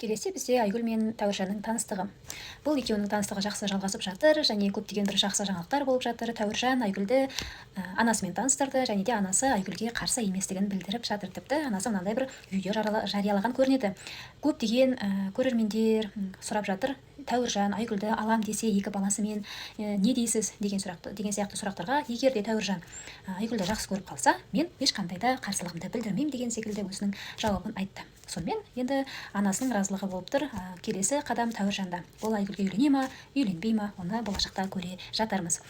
Келесі бізде Айгүл мен Тәуіржанның таныстығы. Бұл екеуінің таныстығы жақсы жалғасып жатыр және көптеген бір жақсы жаңалықтар болып жатыр. Тәуіржан Айгүлді анасымен таныстырды және де анасы Айгүлге қарсы еместігін білдіріп жатыр. Тіпті анасы мынандай бір видео жариялаған көрінеді. Көптеген көрермендер сұрап жатыр: Тәуіржан Айгүлді алам десе, екі баласымен, не дейсіз деген сұрақты, деген сияқты сұрақтарға, егер де Тәуіржан Айгүлді жақсы көріп қалса, мен ешқандай да қарсылығымды білдірмеймін деген секілді өзінің жауабын айтты. Сонымен, енді анасының разылығы болып тұр. Келесі қадам Тәуіржанда. Ол Айгүлге үйлене ма, үйленбей ма, оны болашақта көре жатармыз.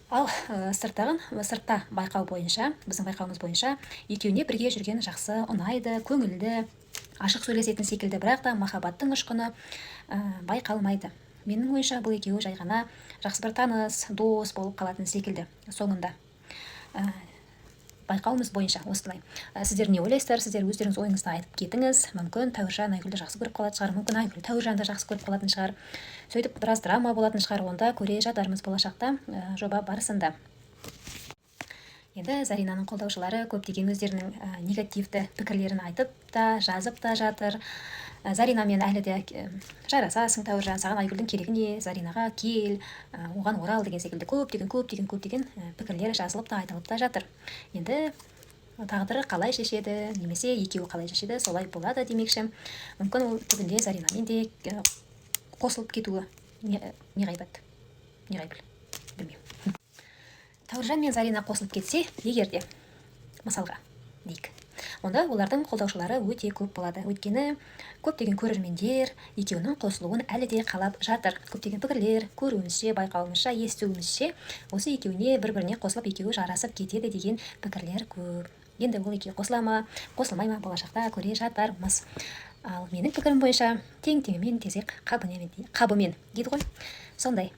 Ал сыртта байқау бойынша, біздің байқауымыз бойынша, екеуіне бірге жүрген жақсы ұнайды, көңілді, ашық сөйлесетін секілді, бірақ та махаббаттың ұшқыны байқалмайды. Менің ойымша, бұл екеуі жай ғана жақсы бір таныс, дос болып қалатын секілді соңында. Байқауымыз бойынша осылай. Сіздер не ойлайсыздар? Сіздер өздеріңіз ойыңызды айтып кетіңіз. Мүмкін, Тәуіржан Айгүлді жақсы көріп қалатын шығар, мүмкін, Айгүл Тәуіржанды жақсы көріп қалатын шығар, сөйтіп біраз драма болатын шығар. Онда көре жатармыз болашақта, жоба барысында. Енді Заринаның қолдаушылары көптеген өздерінің негативті пікірлерін айтып та, жазып та жатыр. Заринамен әлі де жарасасың, Тәуіржан, саған Айгүлдің керегі не, Заринаға кел, оған орал деген секілді көптеген, көптеген, көптеген пікірлер жазылып та, айтылып та жатыр. Енді тағдыры қалай шешеді немесе екеуі қалай шешеді, солай болады демекші. Мүмкін, ол түбінде Заринамен де қосылып кетуі неғайбат, неғайбіл, білмеймін. Тәуіржан мен Зарина қосылып кетсе егер де, мысалға дейік, онда олардың қолдаушылары өте көп болады, өйткені көптеген көрермендер екеуінің қосылуын әлі де қалап жатыр. Көптеген пікірлер, көруімізше, байқауымызша, естуімізше, осы екеуіне, бір біріне қосылып, екеуі жарасып кетеді деген пікірлер көп. Енді ол екеуі қосыла ма, қосылмай ма, болашақта көре жатармыз. Ал менің пікірім бойынша, тең теңімен, тезек қабымен дейді ғой, сондай.